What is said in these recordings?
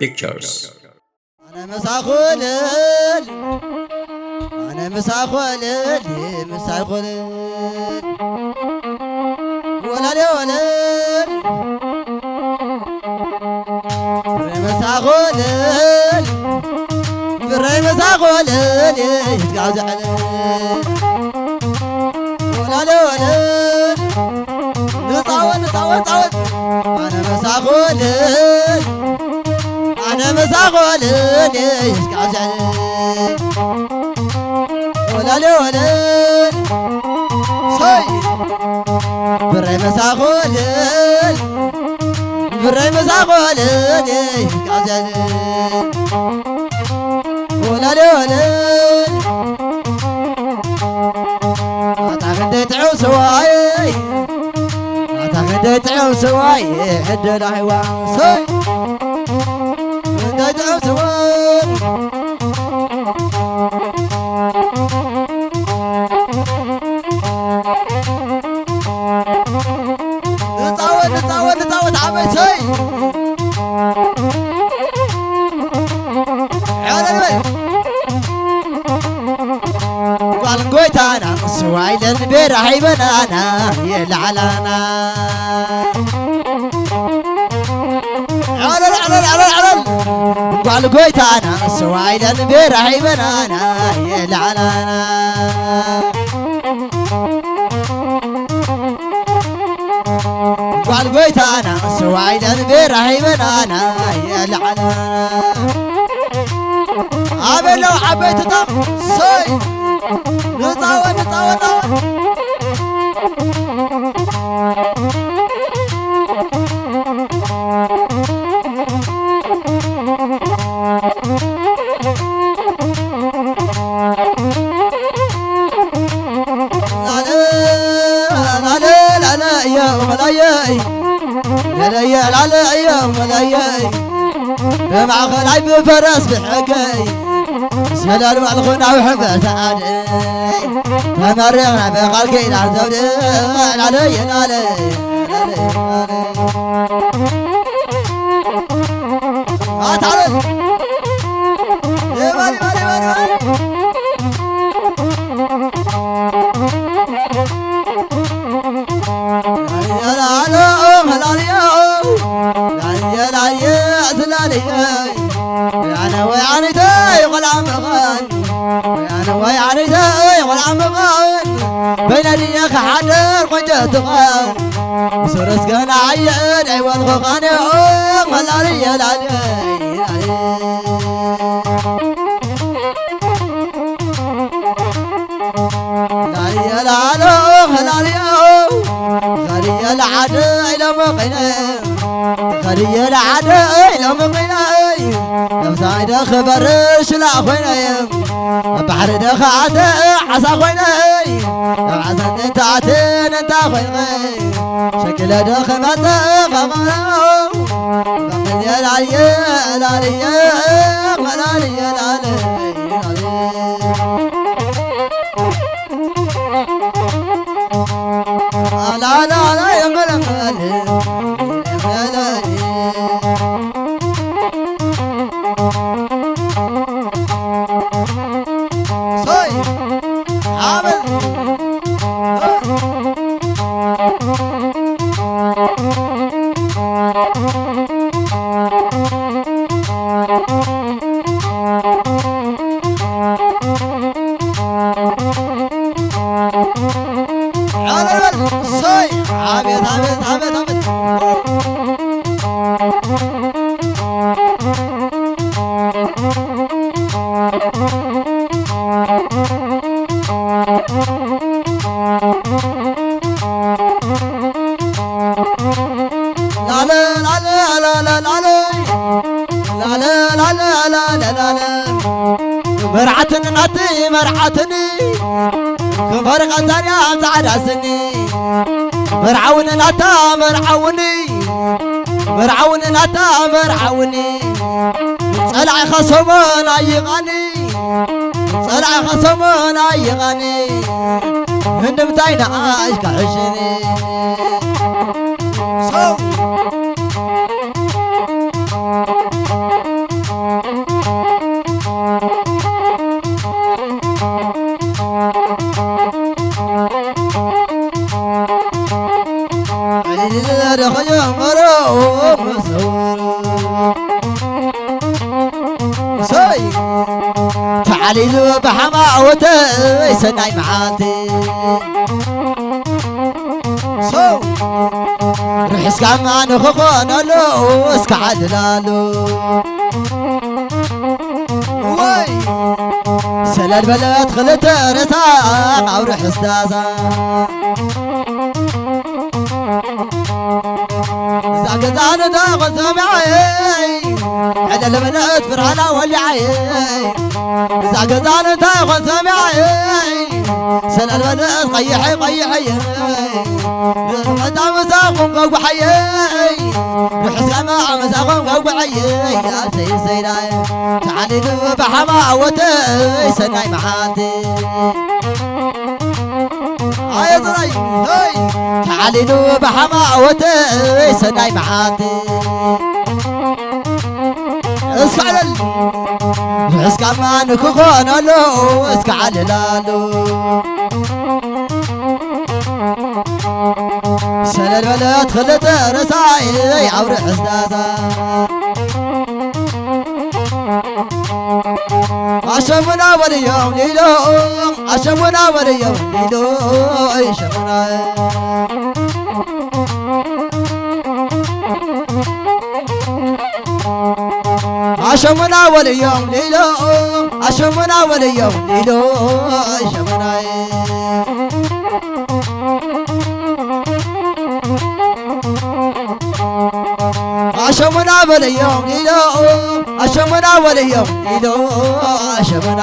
Pictures. ኣነ ምሳኹ እልል፣ ኣነ ምሳኹ እልል፣ ምሳኹ እልል። ወላሌ ወለል፣ ብረይ ምሳኹ እልል፣ ብረይ ምሳኹ እልል፣ ይትጋዕ ዘዕልል። ወላለ ወለል፣ ንጻወት፣ ንጻወት፣ ጻወት። ኣነ መሳኹልል፣ ኣነ መሳኹልል፣ ይስቃዘል። ወላለ ወለል፣ ሰይ፣ ብረይ መሳኹልል፣ ብረይ መሳኹልል፣ ይስቃዘል። ወላለ ወለል፣ ኣታ ክንደይ ጥዑም ስዋይ፣ ኣታ ክንደይ ጥዑም ስዋይ፣ ዕድል ኣይዋ፣ ሰይ፣ ክንደይ ጥዑም ስዋይ። ንጻወት፣ ንጻወት፣ ንጻወት፣ ዓበይ ሰይ። ዕለል በል። ጓል ጎይታና ስዋ ኢለን ቤራ ሂበናና የለዓላና። ዕለል፣ ዕለል፣ ዕለል፣ ዕለል። ጓል ጎይታና ስዋ ኢለን ቤራ ሂበናና የለዓላና። ጓል ጎይታና ስዋ ኢለን ቤራ ሂበናና የለዓላና። ኣበለው ዓበይትታ ሰይ ንጻወት ንጻወት። ላለ ላለ ላለ እዮ መላየይ ለለየ ላለ እዮ መላየይ ብማእኸላይ ብፈረስ ብሕገይ ሰላል ባልኹ ናብ ሕበ ሰዓደይ ተመሪቕና ብቓል ኪዳን ዘውድ ላለ የላለ ኣታለ ይበል ይበል ይበል ይበል ላየላሎ መላልዮ ላየላየ ዝላለየ ያነ ወይ ኣኒተይ ቆልዓ መኻን ያነ ወይ ኣኒተይ ቆልዓ መኻን በይነ ድየ ክሓደር ቆንጆ ትኾን ብሱርስ ገና ኣየ ደይበልኹ ቃንዮ መላልየ ላልየ ላልየ ላልዮ ኸልየ ለዓደ ኢሎም ቐይነ ኸልየ ለዓደ ኢሎም ቐይነ ነብሳይ ደ ኽበር ሽላ ኾይነ ኣብ ባሕሪ ደ ኸኣተ ዓሳ ኾይነ ኣብ ዓሳ እንተኣተ ነንታ ኾይነ ሸክለ ደ ኸመተ ኸመ ላልየ ላልየ ላልየ ላልየ ዓለል በል። እሰይ! ኣቤት፣ ኣቤት፣ ኣቤት፣ ኣቤት። ላለ፣ ላለ፣ ላለ፣ ላለ። ላለ፣ ላለ፣ ላለ፣ ላለ። መርዓትን ናቲ መርዓትን፣ ከንፈር ቀዛን ጻዕዳ ስኒ። መርዓውን ናታ መርዓውኒ፣ መርዓውን ናታ መርዓውኒ። ጸላኢ ኸሰሞን ኣይቓኒ፣ ጸላኢ ኸሰሞን ኣይቓኒ። ህንድምታይ ንኣሽ ክሕሽኒ። ሰው ዓወተይ ሰናይ መዓልቲ ሰው ርሕስካማ ንኽኾነሉ እስከ ዓልላሉ ወይ ሰለል በለት ክልተ ረሳቕ ኣብ ርሕስ ዳሳ እዛ ገዛ ነታ ኾን ሰሚዓየይ ዕለል በለት ብርሃና ወሊዓየይ እዛ ገዛ ነታ ኾን ሰሚዓየይ ሰለል በለት ቀይሐይ ቀይሐየይ ርሕታ ምሳኹም ከጉሓየይ ርሕስካማ ምሳኹም ከጉሓየይ ያሰይ ሰይዳይ ተዓሊሉ ብሓማ ወተይ ሰናይ መዓልቲ ኣየ ጥራይ ሄይ ተዓሊሉ ብሓማ ወተይ ሰናይ መዓልቲ እስካለል እስካማ ንክኾነሉ እስካ ዓልላሉ ሰለል በለት ክልተ ረሳይ ኣብ ርሕስ ዳሳ ኣሸሙና ወልዮም ሊሎ ኣሸሙና ወልዮም ሊሎ ሸሙና ኣሸሙና ወልዮም ሊሎ ኣሸሙና ወልዮም ሊሎ ሸሙና ኣሸሙና በልዮም ኢሎ ኣሸሙና በልዮም ኢሎ ኣሸሙና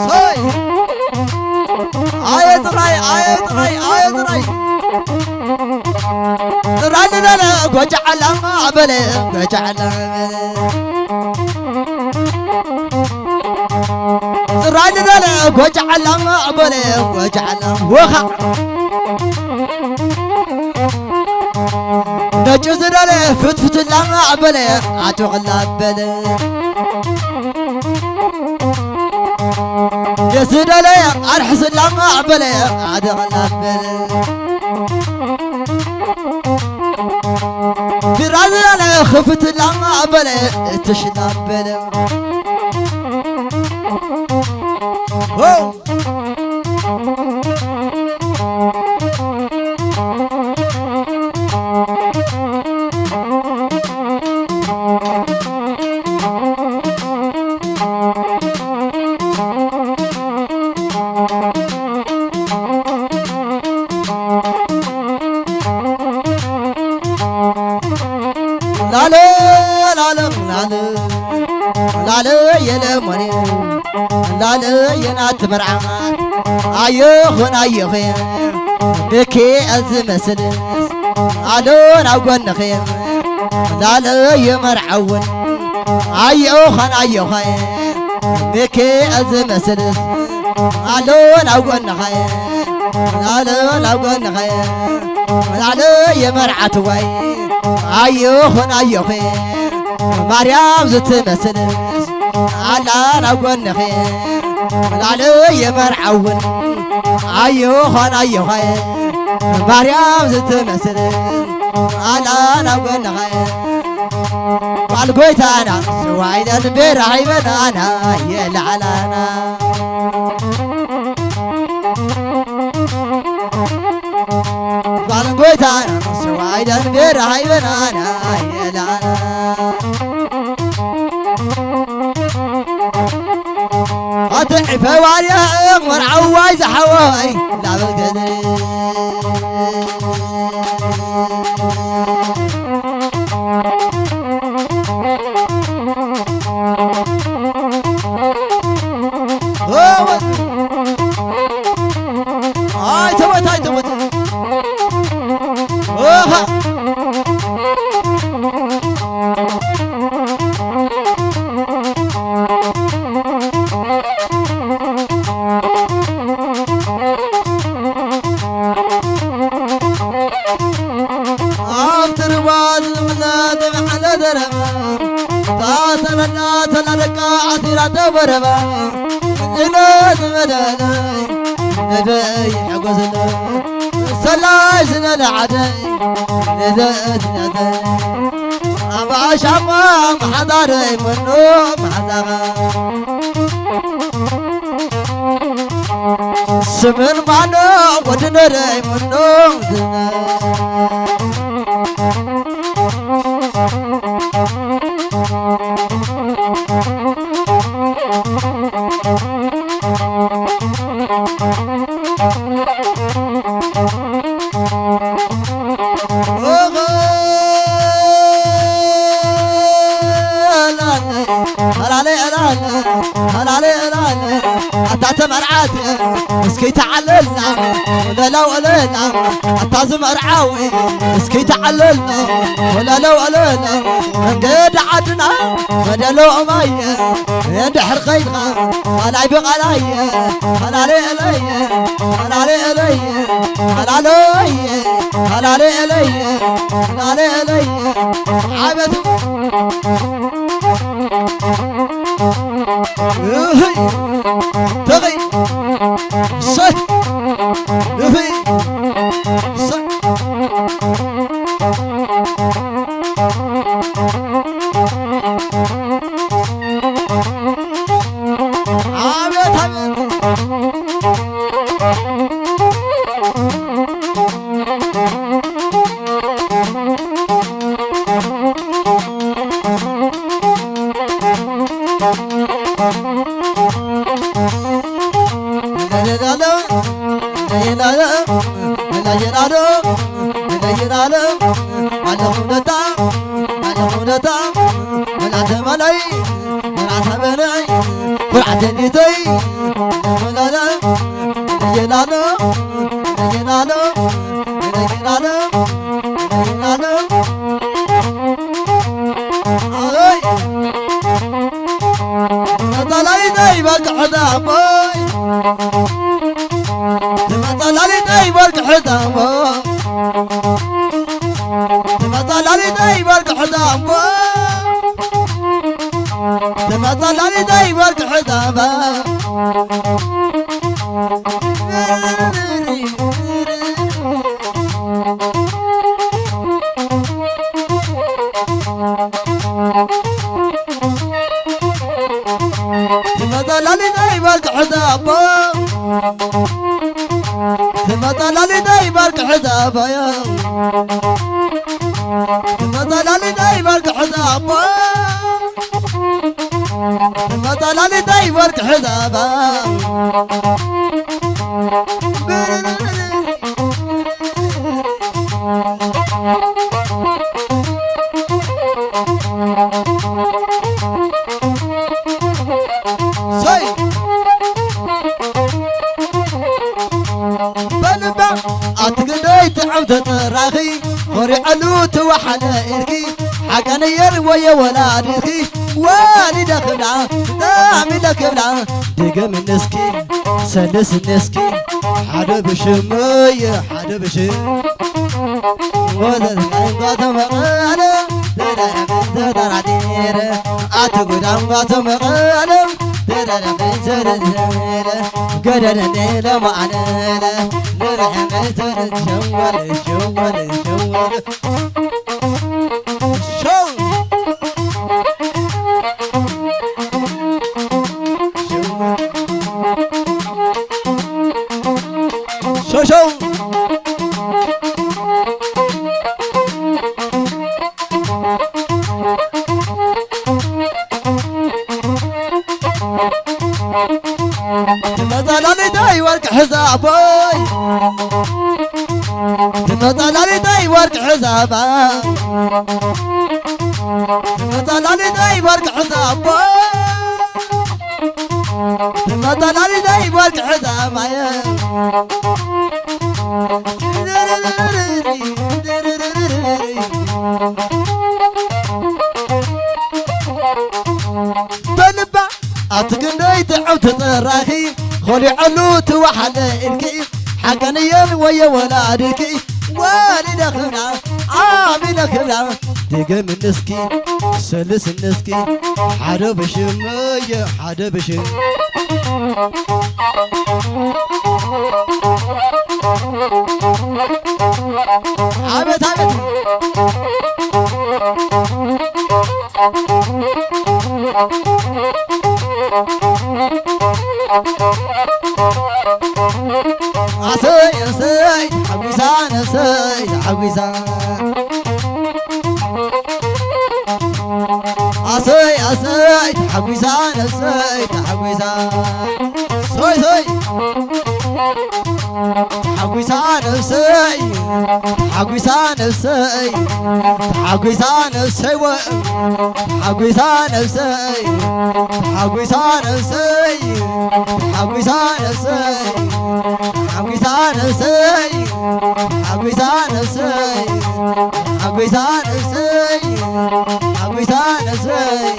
ሶይ ኣየ ጥራይ ኣየ ጥራይ ኣየ ጥራይ ጥራይ ንበለ ጎጃ ዓላማ በለ ጎጃ ዓላማ በለ ጥራይ ንደለ ጎጃ ዓላማ በለ ጎጃ ዓላማ ወኻ ነጭ ዝደለ ፍትፍት ላማ በለ ኣቶቕላ በለ የዝደለ ኣርሕስላማ በለ ኣደቕላ በለ ቢራ ዝደለ ክፍትላማ በለ እትሽላ በለ ላለ ላለ ላለ ላለ የለሞኔ ላለ የናት መርዓት ኣየኹን ኣየኹ ብኪ ዝመስልስ ኣሎን ኣብ ጎንኺ ላለ የመርዓውን ኣየኹን ኣየኹ ብኪ ዝመስልስ ኣሎን ኣብ ጎንኺ ላለ ናብ ጎንኸ ላለ የመርዓትዋይ ኣየኹን ኣየኹ ማርያም ዝትመስልስ ኣላ ናብ ጎንኸ ላለ የመርዓውን ኣየኹን ኣየኹ ማርያም ዝትመስልስ ኣላ ናብ ጎንኸ ቃል ጎይታና ስዋ ኢለን ቤራ ሃይበናና የለዓላና ቃል ጎይታና ስዋ ኢለን ቤራ ሃይበናና የለዓላና ኣትዕፈ ዋርያ መርዓዋይ ዝሓወይ ላበገለ ኣይ ተወት ኣይ ተወት ኣብ ትርባ ዝምነ ተባዕለ ዘረባ ታተረዳ ተላደቃ ዓሲራ ተበረባ እነ ዝበደለይ ነበይ ሕጎዝለ እሳ ተላይ ዝበለ ዓደይ ንደት ነተ ኣባሻማ መሓዛረይ ምኖ መሓዛኻ ስምን ማኖ ወድነረይ ምኖ ኣታ ተመርዓት እስኪ ተዓለልና ወለላ ወለላ ኣታ ዝመርዓዊ እስኪ ተዓለልና ወለላ ወለላ መንገዲ ዓድና በደሎ እማየ እንድሕር ኸይድኻ ቃላይ ብቓላየ ቃላለ እለየ ቃላለ እለየ ቃላለየ ቃላለ እለየ ቃላለ እለየ ዓበት እህይ ተኸይ ሰይ እህይ ሰይ አቤት አቤት ተመላሊተይ በቃ ሕዛቦይ ተመላሊተይ በቃ ሕዛቦ ተመላሊተይ በቃ ሕዛቦ ተመላሊተይ በቃ ሕዛባ ትመጣላሊና ይባል ክሕዛ ኣቦ ትመጣላሊና ይባል ክሕዛ ኣባያ ትመጣላሊና ይባል ክሕዛ ኣቦ ትመጣላሊና ይባል ክሕዛ ኣባ ሰይ በልባ ኣቲ ክንደይ ጥዕም ተጠራኺ ኾሪዐሉ ትወሓለ ኢልኪ ሓቀነየር ወየ ወላዲኺ ወሊደ ክብላ ብጣዕሚ ኢለ ክብላ ድገምኒ እስኪ ሰልስኒ እስኪ ሓደ ብሽመየ ሓደ ብሽም ወዘዝናይ ጓቶ መቐለ ተደረበ ተደራዲረ ኣቲ ጉዳም ጓቶ መቐለ ተደረበ ተደረበ ገደለለ ማዕለለ ንረሐመ ተደረበ ሸወለ ሸወለ ሸወለ ሸው ሸው ሸው ትመጻላሊተይ ወርቂ ሕዛቦይ ትመጻላሊተይ ወርቂ ሕዛባ ትመጻላሊተይ ወርቂ ሕዛቦይ ትመጻላሊተይ ወርቂ ሕዛባየ በልባ ኣቲ ክንደይ ትዕው ትጥራኺ ኾሊዐሉ ትወሓለ ኢልኪ ሓቀንየን ወየ ወላዲኪ ወሊደ ክብራ ዓቢደ ክብራ ድገምኒ እስኪ ሰልስኒ እስኪ ሓደ ብሽመየ ሓደ ብሽም ኣቤት ኣቤት። ኣሰይ ኣሰይ ተሓጒሳ ነብሰይ ተሓጒሳ። ኣሰይ ኣሰይ ተሓጒሳ ነብሰይ ተሓጒሳ። ሶይ ሶይ ተሓጒሳ ነብሰይ ተሓጒሳ ነብሰይ ተሓጒሳ ነብሰይ ወ ተሓጒሳ ነብሰይ ተሓጒሳ ነብሰይ ተሓጒሳ ነብሰይ ተሓጒሳ ነብሰይ ተሓጒሳ ነብሰይ ተሓጒሳ ነብሰይ ተሓጒሳ ነብሰይ።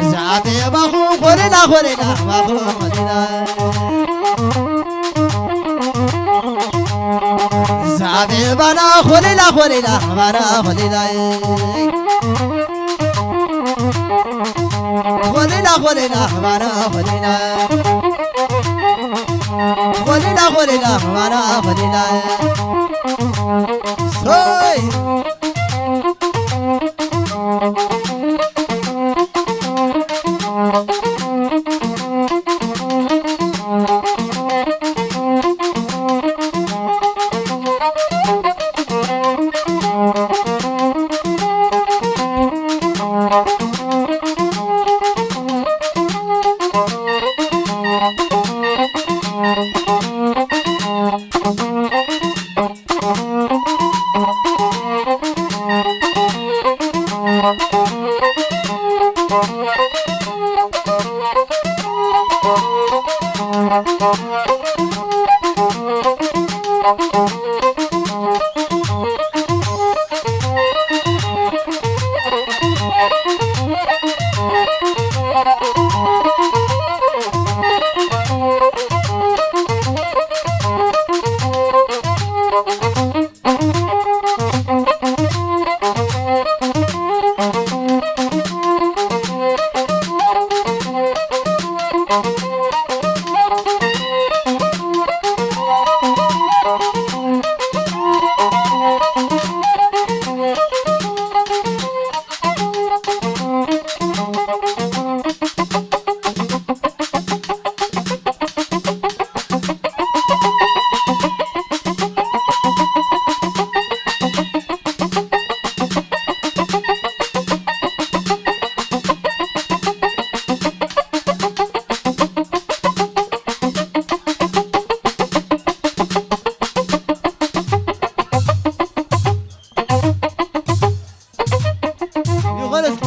እዛ ጤባኹ ኮለላ ኮለላ ባኹ ኮለላ። እዛ ጤባና ኮለላ ኮለላ ባና ኮለላ። ኮለላ ኮለላ ባና ኮለላ። ኮለላ ኮለላ ባና ኮለላ። ሶይ ይኾነስ።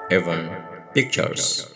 Heaven Pictures.